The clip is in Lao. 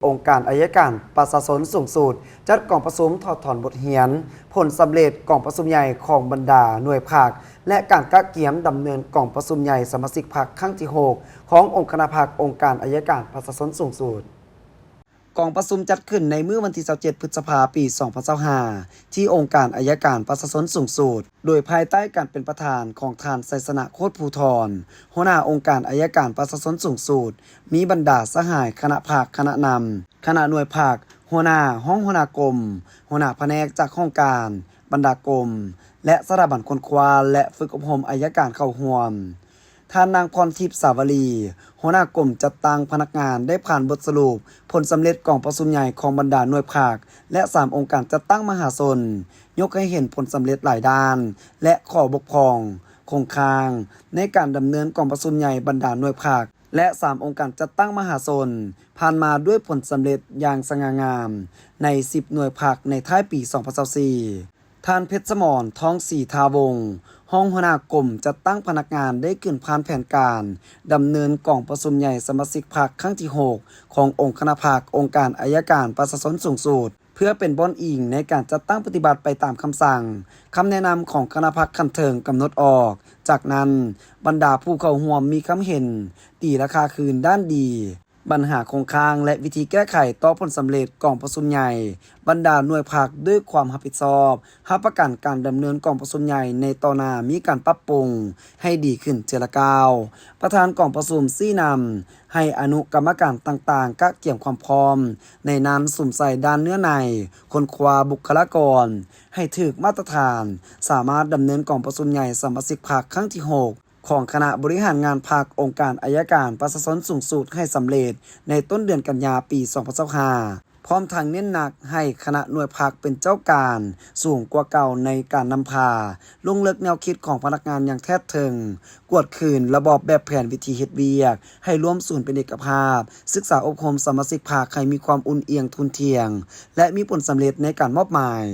ອົງການອັຍການປະຊາຊົນສູງສຸດ ຈັດກອງປະຊຸມຖອດຖອນບົດຮຽນ ຜົນສຳເລັດກອງປະຊຸມໃຫຍ່ຂອງບັນດາໜ່ວຍພັກ ແລະ ການກະກຽມດຳເນີນກອງປະຊຸມໃຫຍ່ສະມາຊິກພັກຄັ້ງທີຫົກ ຂອງອົງຄະນະພັກອົງການອັຍການປະຊາຊົນສູງສຸດ. ກອງປະຊຸມຈັດຂຶ້ນໃນມື້ວັນທີຊາວເຈັດ ພຶດສະພາ ປີສອງພັນຊາວຫ້າ ທີ່ອົງການອັຍການປະຊາຊົນສູງສຸດ ໂດຍພາຍໃຕ້ການເປັນປະທານຂອງທ່ານ ໄຊຊະນະ ໂຄດພູທອນ ຫົວໜ້າອົງການອັຍການປະຊາຊົນສູງສຸດ, ມີບັນດາສະຫາຍຄະນະພັກ, ຄະນະນຳ, ຄະນະໜ່ວຍພັກ, ຫົວໜ້າ, ຮອງຫົວໜ້າກົມ, ຫົວໜ້າພະແນກຈາກຫ້ອງການ, ບັນດາກົມ ແລະ ສະຖາບັນຄົ້ນຄວ້າ ແລະ ຝຶກອົບຮົມອັຍການເຂົ້າຮ່ວມ. ທ່ານນາງ ພອນທິບ ສາວະລີ ຫົວໜ້າກົມຈັດຕັ້ງພະນັກງານ ໄດ້ຜ່ານບົດສະຫຼຸບຜົນສຳເລັດກອງປະຊຸມໃຫຍ່ຂອງບັນດາໜ່ວຍພັກ ແລະ ສາມອົງການຈັດຕັ້ງມະຫາຊົນ, ຍົກໃຫ້ເຫັນຜົນສຳເລັດຫຼາຍດ້ານ ແລະ ຂໍ້ບົກຜ່ອງຄົງຄ້າງໃນການດຳເນີນກອງປະຊຸມໃຫຍ່ບັນດາໜ່ວຍພັກ ແລະ ສາມອົງການຈັດຕັ້ງມະຫາຊົນ ຜ່ານມາດ້ວຍຜົນສຳເລັດຢ່າງສະຫງ່າງາມໃນສິບໜ່ວຍພັກໃນທ້າຍປີສອງພັນຊາວສີ່. ທ່ານ ເພັດສະໝອນ ທອງສີທາວົງ ຮອງຫົວໜ້າກົມຈັດຕັ້ງພະນັກງານ ໄດ້ຂຶ້ນຜ່ານແຜນການດຳເນີນກອງປະຊຸມໃຫຍ່ສະມາຊິກພັກຄັ້ງທີຫົກ ຂອງອົງຄະນະພັກອົງການອັຍການປະຊາຊົນສູງສຸດ ເພື່ອເປັນບ່ອນອີງໃນການຈັດຕັ້ງປະຕິບັດໄປຕາມຄຳສັ່ງ, ຄຳແນະນຳຂອງຄະນະພັກຂັ້ນເທິງກຳນົດອອກ. ຈາກນັ້ນ, ບັນດາຜູ້ເຂົ້າຮ່ວມມີຄຳເຫັນຕີລາຄາຄືນດ້ານດີ, ບັນຫາຄົງຄ້າງ ແລະ ວິທີແກ້ໄຂຕໍ່ຜົນສຳເລັດກອງປະຊຸມໃຫຍ່. ບັນດາໜ່ວຍພັກດ້ວຍຄວາມຮັບຜິດຊອບ ຮັບປະກັນການດຳເນີນກອງປະຊຸມໃຫຍ່ໃນຕໍ່ໜ້າມີການປັບປຸງໃຫ້ດີຂຶ້ນເທື່ອລະກ້າວ. ປະທານກອງປະຊຸມຊີ້ນຳໃຫ້ອະນຸກຳມະການຕ່າງໆ ກະກຽມຄວາມພ້ອມ, ໃນນັ້ນສຸມໃສ່ດ້ານເນື້ອໃນ, ຄົ້ນຄວ້າບຸກຄະລາກອນ ໃຫ້ຖືກມາດຕະຖານ, ສາມາດດຳເນີນກອງປະຊຸມໃຫຍ່ສະມາຊິກພັກຄັ້ງທີຫົກ ຂອງຄະນະບໍລິຫານງານພັກອົງການອັຍການປະຊາຊົນສູງສຸດໃຫ້ສຳເລັດໃນຕົ້ນເດືອນກັນຍາປີສອງພັນຊາວຫ້າ ພ້ອມທັງເນັ້ນໜັກໃຫ້ຄະນະໜ່ວຍພັກເປັນເຈົ້າການສູງກວ່າເກົ່າໃນການນຳພາ, ລົງເລິກແນວຄິດຂອງພະນັກງານຢ່າງແທດເຖິງ, ກວດຄືນລະບອບແບບແຜນວິທີເຮັດວຽກໃຫ້ລວມສູນເປັນເອກະພາບ, ສຶກສາອົບຮົມສະມາຊິກພັກໃຫ້ມີຄວາມອຸ່ນອຽງທຸ່ນທ່ຽງ ແລະ ມີຜົນສຳເລັດໃນການມອບໝາຍ.